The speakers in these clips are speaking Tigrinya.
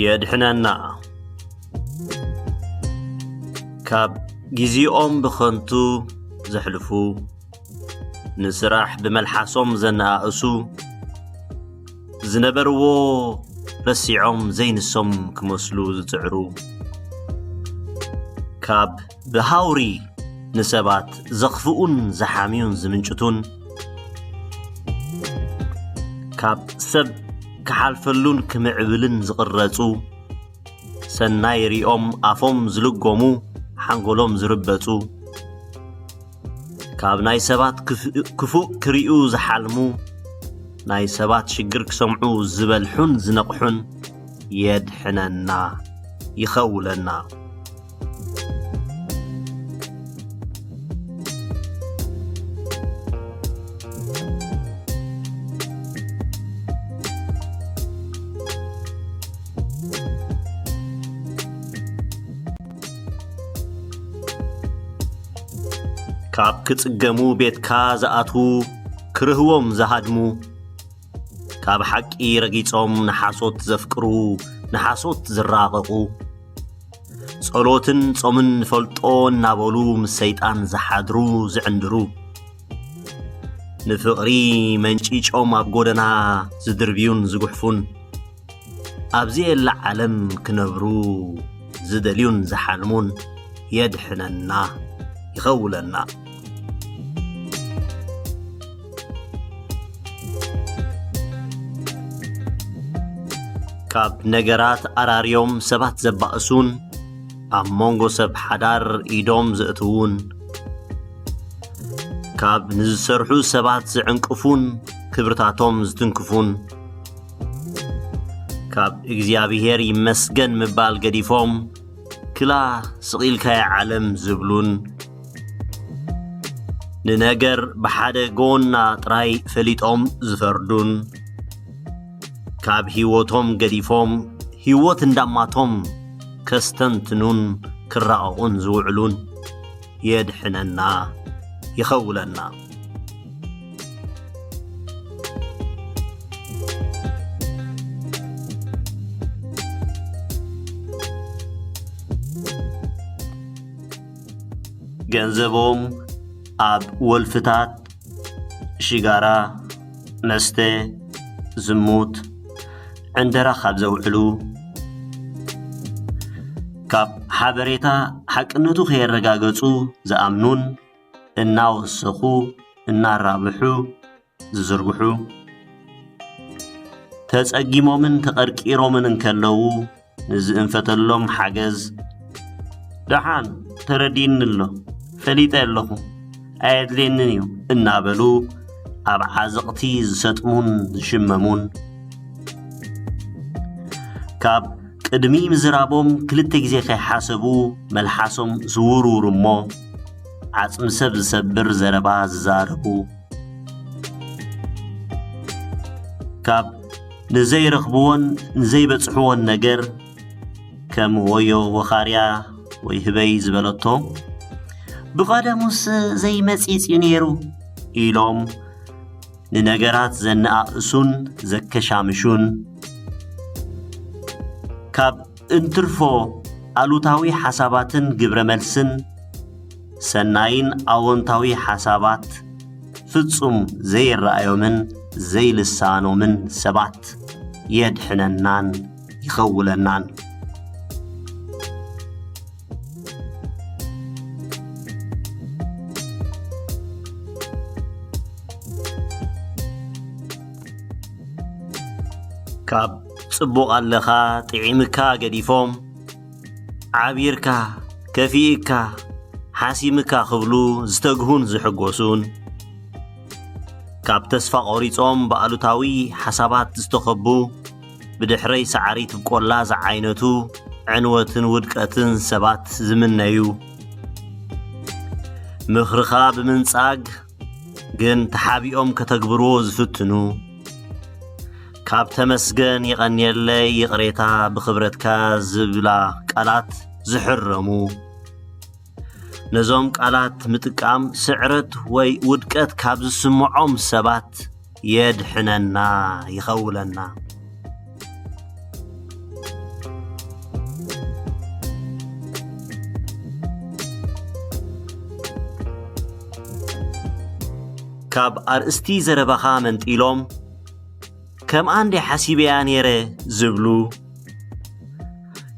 የድሕነና። ካብ ግዜኦም ብኸንቱ ዘሕልፉ፣ ንስራሕ ብመልሓሶም ዘነኣእሱ፣ ዝነበርዎ ረሲዖም ዘይንሶም ክመስሉ ዝጽዕሩ፣ ካብ ብሃውሪ ንሰባት ዘኽፍኡን ዝሓምዩን ዝምንጭቱን፣ ካብ ሰብ ክሓልፈሉን ክምዕብልን ዝቕረጹ፣ ሰናይ ሪኦም ኣፎም ዝልጎሙ፣ ሓንጎሎም ዝርበጹ፣ ካብ ናይ ሰባት ክፍ-፣ ክፉእ ክሪኡ ዝሓልሙ፣ ናይ ሰባት ሽግር ክሰምዑ ዝበልሑን ዝነቕሑን፣ የድሕነና፣ ይኸውለና። ካብ ክጽገሙ ቤትካ ዝኣትዉ፣ ክርህዎም ዝሃድሙ፣ ካብ ሓቂ ረጊጾም ንሓሶት ዘፍቅሩ፣ ንሓሶት ዝራቐቑ፣ ጸሎትን ጾምን ንፈልጦ እናበሉ ምስ ሰይጣን ዝሓድሩ ዝዕንድሩ፣ ንፍቕሪ መንጪጮም ኣብ ጎደና ዝድርብዩን ዝጉሕፉን፣ ኣብዚ የላ ዓለም ክነብሩ ዝደልዩን ዝሓልሙን፣ የድሕነና፣ ይኸውለና። ካብ ነገራት ኣራርዮም ሰባት ዘባእሱን፣ ኣብ መንጎ ሰብ ሓዳር ኢዶም ዘእትዉን፣ ካብ ንዝሰርሑ ሰባት ዝዕንቅፉን ክብርታቶም ዝትንክፉን፣ ካብ እግዚኣብሔር ይመስገን ምባል ገዲፎም፣ ክላ ስቕ ኢልካያ ዓለም ዝብሉን፣ ንነገር ብሓደ ጎና ጥራይ ፈሊጦም ዝፈርዱን፣ ካብ ህይወቶም ገዲፎም ህይወት እንዳማቶም ከስተንትኑን ክራቐቑን ዝውዕሉን፣ የድሕነና፣ ይኸውለና። ገንዘቦም ኣብ ወልፍታት፣ ሽጋራ፣ መስተ፣ ዝሙት፣ ዕንደራ ካብ ዘውዕሉ፣ ካብ ሓበሬታ ሓቅነቱ ከየረጋገጹ ዝኣምኑን እናወሰኹ እናራብሑ ዝዝርግሑ፣ ተጸጊሞምን ተቐርቂሮምን እንከለዉ ንዝእንፈተሎም ሓገዝ፣ ደሓን ተረዲእኒ ኣሎ፣ ፈሊጠ ኣለኹ፣ ኣየድልየንን እዩ እናበሉ ኣብ ዓዘቕቲ ዝሰጥሙን ዝሽመሙን፣ ካብ ቅድሚ ምዝራቦም ክልተ ግዜ ከይሓሰቡ መልሓሶም ዝውርውሩ እሞ ዓጽሚ ሰብ ዝሰብር ዘረባ ዝዛረቡ፣ ካብ ንዘይረኽብዎን ንዘይበጽሕዎን ነገር ከም ወዮ ወኻርያ ወይ ህበይ ዝበለቶ፣ ብቐደሙስ ዘይመጺጽ እዩ ነይሩ ኢሎም ንነገራት ዘነኣእሱን ዘከሻምሹን፣ ካብ እንትርፎ ኣሉታዊ ሓሳባትን ግብረ መልስን ሰናይን ኣወንታዊ ሓሳባት ፍጹም ዘይረኣዮምን ዘይልሳኖምን ሰባት የድሕነናን ይኸውለናን። ካብ ጽቡቕ ኣለኻ ጥዒምካ ገዲፎም፣ ዓቢርካ፣ ከፊእካ፣ ሓሲምካ ክብሉ ዝተግሁን ዝሕጎሱን፣ ካብ ተስፋ ቆሪጾም ብኣሉታዊ ሓሳባት ዝተኸቡ፣ ብድሕረይ ሳዕሪ ትብቆላ ዝዓይነቱ ዕንወትን ውድቀትን ሰባት ዝምነዩ፣ ምኽርኻ ብምንጻግ ግን ተሓቢኦም ከተግብርዎ ዝፍትኑ፣ ካብ ተመስገን የቐንየለይ ይቕሬታ ብኽብረትካ ዝብላ ቃላት ዝሕረሙ፣ ነዞም ቃላት ምጥቃም ስዕረት ወይ ውድቀት ካብ ዝስምዖም ሰባት የድሕነና፣ ይኸውለና። ካብ ኣርእስቲ ዘረባኻ መንጢሎም፣ ከምኣ እንዴ ሓሲበያ ነይረ ዝብሉ፣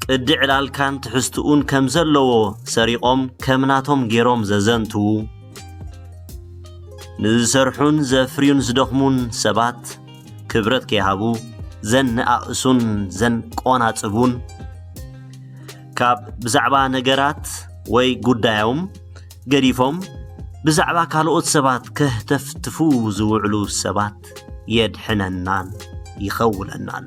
ቅዲ ዕላልካን ትሕዝትኡን ከም ዘለዎ ሰሪቖም ከም ናቶም ገይሮም ዘዘንትዉ፣ ንዝሰርሑን ዘፍርዩን ዝደኽሙን ሰባት ክብረት ከይሃቡ፣ ዘነኣእሱን ዘንቆናጽቡን፣ ካብ ብዛዕባ ነገራት ወይ ጉዳዮም ገዲፎም ብዛዕባ ካልኦት ሰባት ከህተፍትፉ ዝውዕሉ ሰባት የድሕነናን ይኸውለናን።